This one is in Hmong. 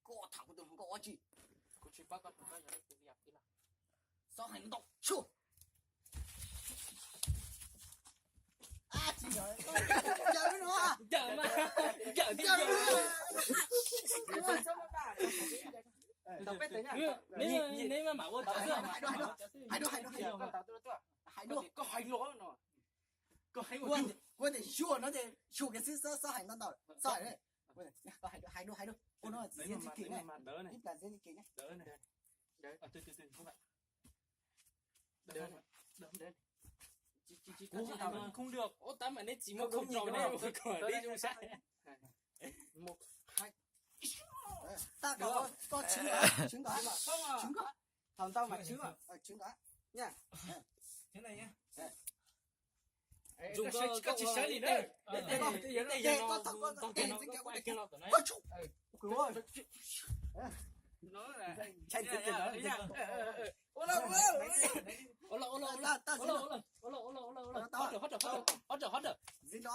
Koj tham kuv tus hluas nkauj dab tsi? Kuv tsis paub koj tus hluas nkauj yog leej twg li os. Xob hais ntau. Tsis yog, yog no. Yog mas, yog thiab yog. Neb mas mam ua cov xwb. Hais dua, hais dua, hais dua. Hais dua. Koj hais los no. Koj hais ua, ua tias xyuas no ces xyuas kiag xwb, xob hais ntau ntau, xob hais. Hais dua, hais dua, ua no txiv Ntxhi Kim ne, ib plas Ntxhi Kim ne. Kuv hais mas không được, tab mas neb tsis muab không rau neb ua kom neb zoo saib. Tag, koj tshwv, tshwv nkaus, tshwv nkaus, thaum ntau mas tshwv, tshwv nkaus. Koj tsis sawv li na. Koj thaum koj, koj tsis, ntxhi nraud, ntxhi